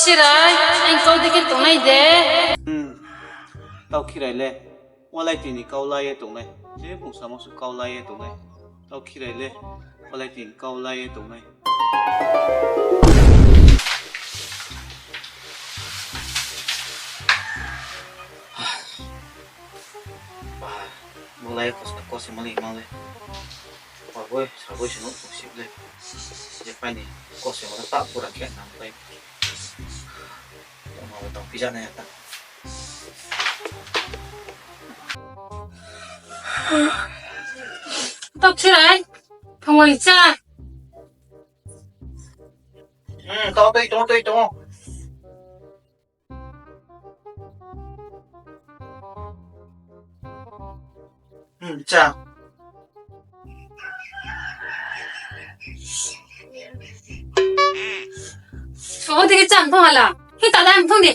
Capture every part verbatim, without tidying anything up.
Chirai, ang kau dei khe tongnai de. Hmm. Tau Khirai le, Walai tini kau la ye tongnai. Je bung samo suh kau la ye tongnai. Tau Khirai le, Walai tini kau la ye tongnai. Ba, bo lai kos, kos se mali mang le. Ba, boi, sa boi se no, si le. Je pai ni, kos se mali ta pura khe nang lai. Tong ma tong pija na ya ta. Tau Khirai, phungoi cha. Hmm, tau tei tong, tei tong. Hmm, cha. Soho dei cha mphung hala. Hi ta lai mphung di.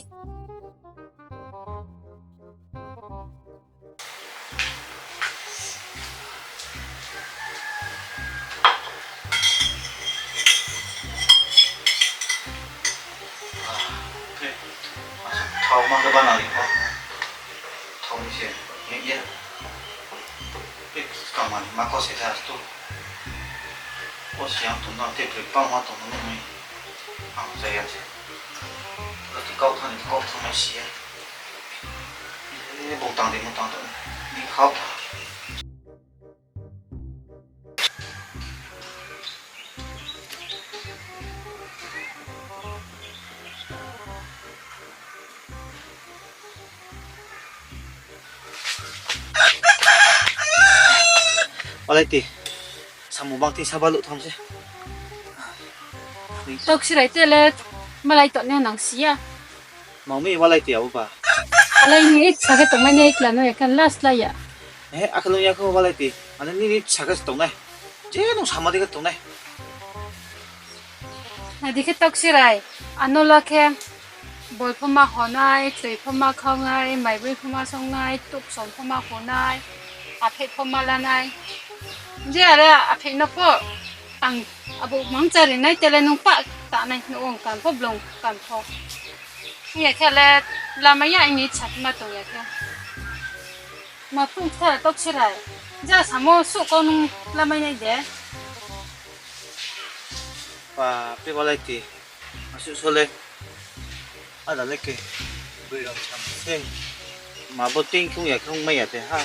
Thau ma khe bana ri pho. Thau ni se. Ye ye. Pik kamani ma ko se tha stu. Ko siang tong na te pik pang ma tong na ni. Ang sa ya se. Lati kau thani kau thang ma si ya. Ye bung tang di bung tang tang. Ni khau tha. Walai ti, samung bang ti sa baluh tham se. Tau Khirai te le, malai tong ni nang si ya. Mami, Walai ti abo ba. Alai ni sa khe tongmai ni kla no ya khe last lai ya. Eh, akhe nung ya khe Walai ti. Ani nini sa khe se tongnai. Je nung sama dei khe tongnai. Nai di khe Tau Khirai. Ano la khe boi pho ma honai, tui pho ma khaunai, mai boi pho ma songnai, tuk song pho ma honai, aphe pho ma lanai. Je are aphe no pho ang abo mang chari nai tele nung pa ta nai no ong kan pho blong kan pho. Ong ya khe le lamai ya ini chat ma tong ya khe. Ma pung thara Tau Khirai. Ja samo suh kau nung lamai nai de. Pa, pe Walai ti. Asuh so le. Ada le ke. Bui rao sam se. Ma bo ting kung ya kung mai ya te ha.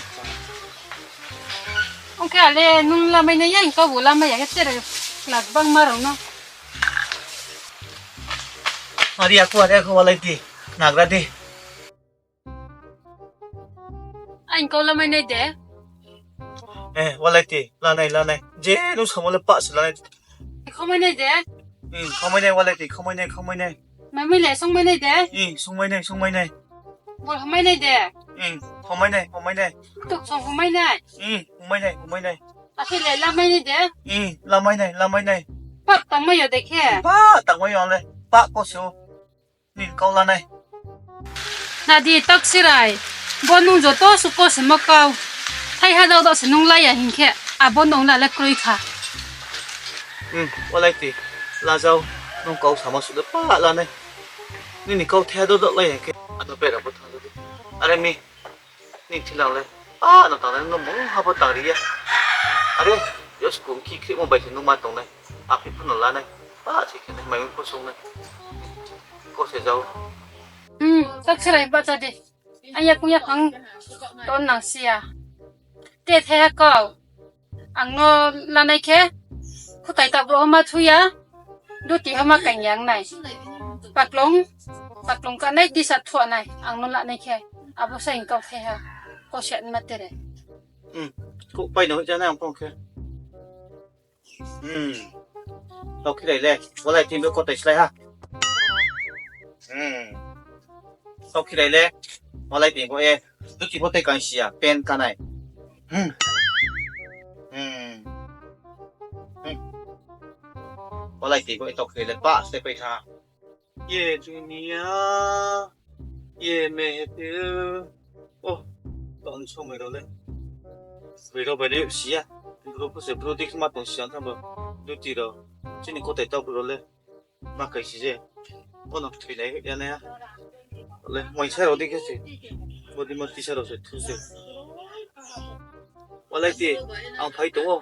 Ong khe ale nung lamai nai ya, ing kau bo lamai ya khe tere kla bangma rao no. Ari aku, ari aku Walai ti. Nagra di. Ang kau lamai nai de. Eh, Walai ti, lanai, lanai. Je nung samo le pa se lanai. Khaumai nai de. Hmm, khaumai nai, Walai ti, khaumai nai, khaumai nai. Maimui le songmai nai de. Hmm, songmai nai, songmai nai. Bol hamai nai de. Hmm, hamai nai, hamai nai. Tuk song hamai nai. Hmm, hamai nai, hamai nai. Aphe le lamai nai de. Hmm, lamai nai, lamai nai. Pak tangmai yo de khe. Pak tangmai yo le. Pak ko se o. Nini kau lanai. Nadi Tau Khirai, bo nung joto suh kau se ma kau. Thaiha dao dao se nung lai ya hing khe, abo nung la le kroi kha. Hmm, Walai ti, lajao, nung kau samo suh le pa lanai. Nini kau thaiha dao dao lai ya hing khe, ano pera bo thang di. Are mi. Nini thilang le, pa no tangnai no mungha bo tang ri ya. Are, yo school kikhrimo bai se nung ma tongnai. Aphi pho no lanai. Pa se khe nai, maimui pho songnai. Ko se jao. Hmm, Tau Khirai bahcha di. Ang yakung yaphang ton nang si ya. Te thaiha kau. Ang no lanai khe, khutai ta brouh ma thu ya, duti ha ma kaing yang nai. Paklong, paklong kanai disa thuh nai, ang no lanai khe, abo sa ing kau thaiha, kau se ma tere. Hmm, kau pai no hoih ja nai ang phong khe. Hmm. Tau Khirai le, Walai ti bo kau tai slái ha. Hmm. Tau Khirai le, Walai ti bo e, duti bo tei kaing si ya, pen kanai. Hmm. Hmm. Hmm. Walai ti bo e Tau Khirai le, pa se pai tha. Ye dunia, ye mehfil. Oh, ton somoi rao le. Brouh rao bai le si ya. Brouh pho se brouh dei khe ma tong si ya tha bo. Duti rao. Chini kotai tau brouh rao le. Ma kai si je. Bono thoinai hoih ya nai ha. Le, moisa rao di khe se. Bodei mo tisa rao se thu se. Walai ti, ang phai tong ou.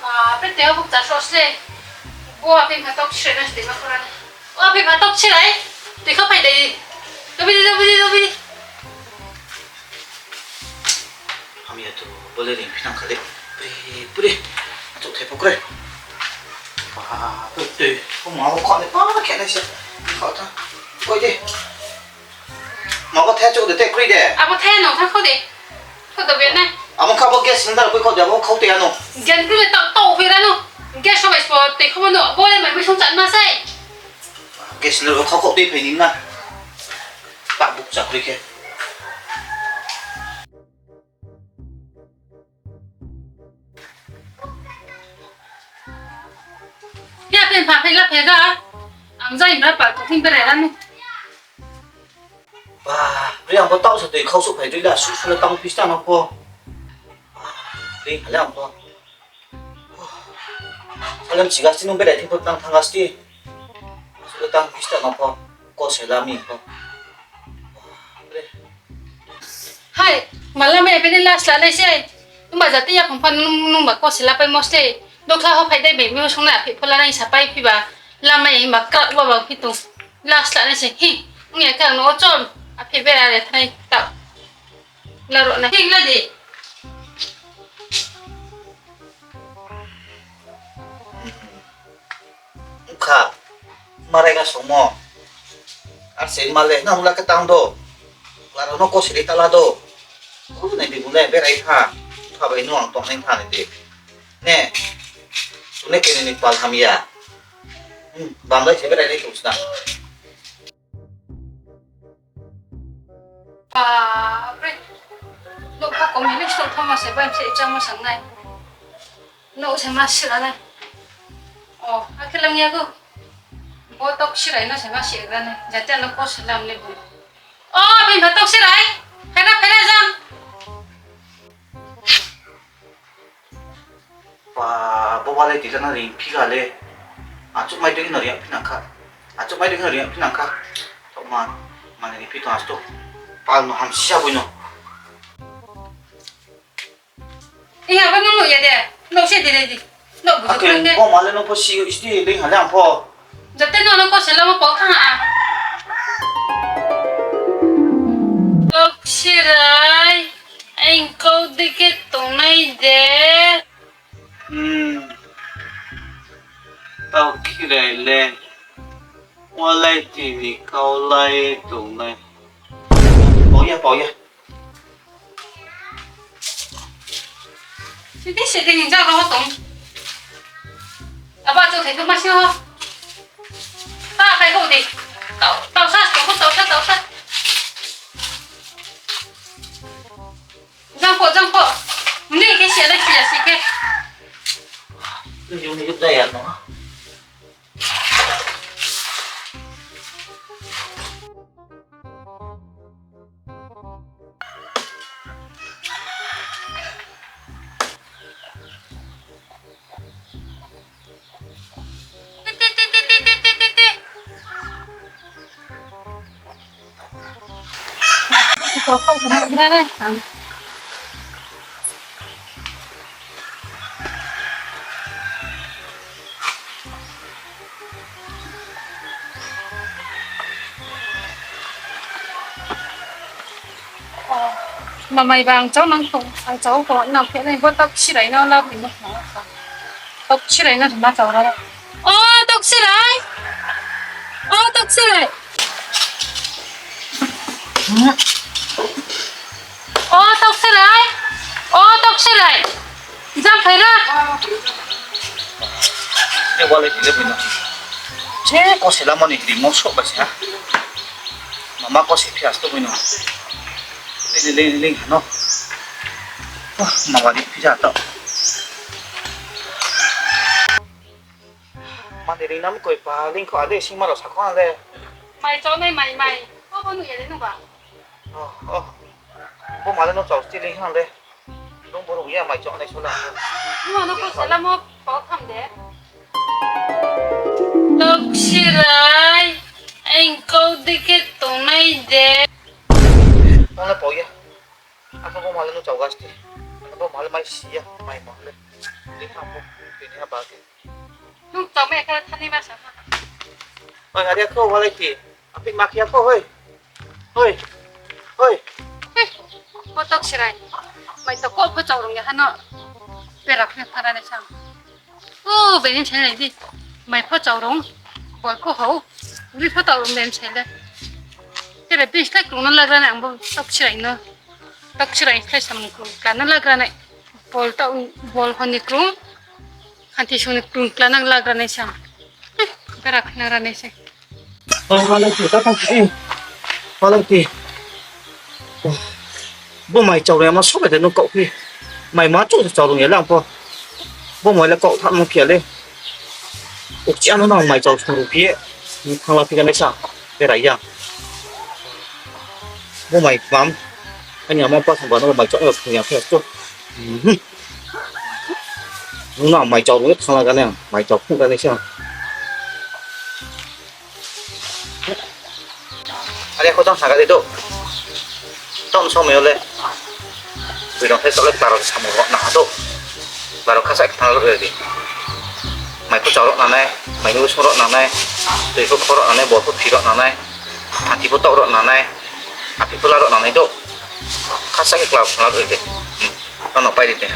Bapre, tei o bukcha soh se. Bo aphi phatok sirai na se tei ma khora. O aphi phatok sirai. Tei kha phai dei. Dobi di, dobi di, dobi di. Hamya to, bo le ring phinang kha le. Pre, pre. Achouh thai pho kre. Ba, pre, tei. Bo ma bo kha le, ba, khe nai se. Kha tha. Koi de. Ma bo thai chouh de, te kroi de. Abo thai no, thang khau de. Khau de bia nai. Abo kha bo gas cylinder koi khau de, abo khau te ano. Gas kroi de, tau, tau hoi ra no. Gas so bai spo te khau no, bo le mai mai song chan ma sai. Gas cylinder khau khau te phai ni na. Ta bukcha kroi khe. Ya, phen pha, phen la, phen ra. Ang jai mra pa, ko thing berai ra ni. Ba, ri ang bo tau sa tui khau suh phai dui la, su su la tang pista no pho. Ri hale ang pho. Salem si gas ti nung berai thing pho tang thang gas ti. Su la tang pista no pho. Ko se la mi pho. Ba, ri. Hai, ma lamai bini last la nai se. Nungba jati yaphang pha nung, nungba ko se la pai mo se. Dokhla ho phai dai bai, mi song nai aphi pho la nai sa pai phi ba. Lamai ma krak ba ba phi tong. Last la nai se. Hi, ong ya kha no chon. Aphi bera re thai ta. La ro na. Hi la di. Ongkha, marai ga songmo. Ar se ma le, nang la khe tang do. Kla rao no ko siri ta la do. Ko nai di bu le, berai pha. Pha bai no ang tong nai pha nai di. Ne. Sune keni ni pal hamya. Hmm, bam lai se berai nai tong sna. Bapre. Nouh pha kom ni le song thangma se bai se chamo sang nai. Nouh se ma sira nai. O, akhe lam ya go. Bo tok sirai no se ma sira nai. Jate no ko se lam le bo. O, bini pha tok sirai. Phai na, phai na jang. Ba, bo walai tui jana ring phi kha le. Achouh mai dei no ring phi nang kha. Achouh mai dei no ring phi nang kha. Thaoh ma, mane ring phi tong asto. Pal no hamsi ya boi no. Iya, bo nung nuh ya de. Nouh se di, di. Nouh bu de. Bo ma le no pho si isti dei ha le ang pho. Jate no no ko se lamo pau thang ha. Tok sirai, ang kau dei khe tongnai de. Hmm. Tok sirai le, walai tini kau lai tongnai. Pau ya, pau ya. Sidi, sidi, ni jang ro tong. Abo achouh thai khe ma si ho. Ta khai kho di. Tau, tau sa, tau kho, tau sa, tau sa. Jang pho, jang pho. Ni khe si alai si ya si khe. Ni jung ni jung jaya no. Mamai ba ang chau nang tong, ang chau ko nang khe nai bo tok sirai no lab ni mo. Tok sirai no ma chau ra. O tok sirai. O tok sirai. O tok sirai. O tok sirai. Jang phai ra. Ni wale tile bino. Che ko se lamo ni ri mo so ba se ha. Mama ko se phias to bino. Ling ling ling hano. Wah, mama di pija to. Mani ring nam koi pa ling kho ade sing maro sakho ale. Mai chau nai mai mai. O bo nu ya le nu ba. Oh, oh. Bo male no chau sti ling hang le. Nung borok ya mai chau nai sola. Nung ano ko sala mo pau tham de. Tok sirai. Ang kau dikhe tongnai de. Nung le pau ya. Ako bo male no chau gasti. Ako bo male mai siya, mai male. Di hapo, bini ha bagi. Nung chau mai khe thani ma sa ha. Oi, ari ako walai ti. Api maki ako, hoi. Hoi. Hoi. Hei, bo tok sirai. Mai to ko pho chau rung ya hano. Berak ni thara ni sang. O, bini sai lai di. Mai pho chau rung. Bol pho hau. Uri pho chau rung bini sai le. Tere bini slai krung no lagra nai ang bo tok sirai no. Tok sirai slai samung krung kla no lagra nai. Bol tau, bol honi krung. Khanti sung ni krung kla nang lagra nai sang. Hei, berak na ra nai sai. Oh, malai ti, ta ta, eh. Malai ti. Oh. Bo mai chau rung ma sobe de no kau phi. Mai ma chau chau rung ya lang pho. Bo mai le kau tha mo phi ya le. Ukchi ano nang mai chau sung rung phi ye. Ni thang la phi ka nai sa. Berai ya. Bo mai mam. Ani ama pa sung ba no mai chau sung ya phi to. Mhm. Nung nang mai chau rung ye thang la ka nai, mai chau phung ka nai sa. Are kho tang saga de do. Tong somoi yo le. Bui rong thai chole klaro samung rok nang ha do. Klaro khasa khe thang rok di. Mai pho chau rok nangnai, mai pho sung rok nangnai, tui pho kho rok nangnai, bol pho phi rok nangnai, hati pho tok rok nangnai, api pho la rok nangnai do. Khasa khe klaro thang rok di. Hmm. Ano pai di de.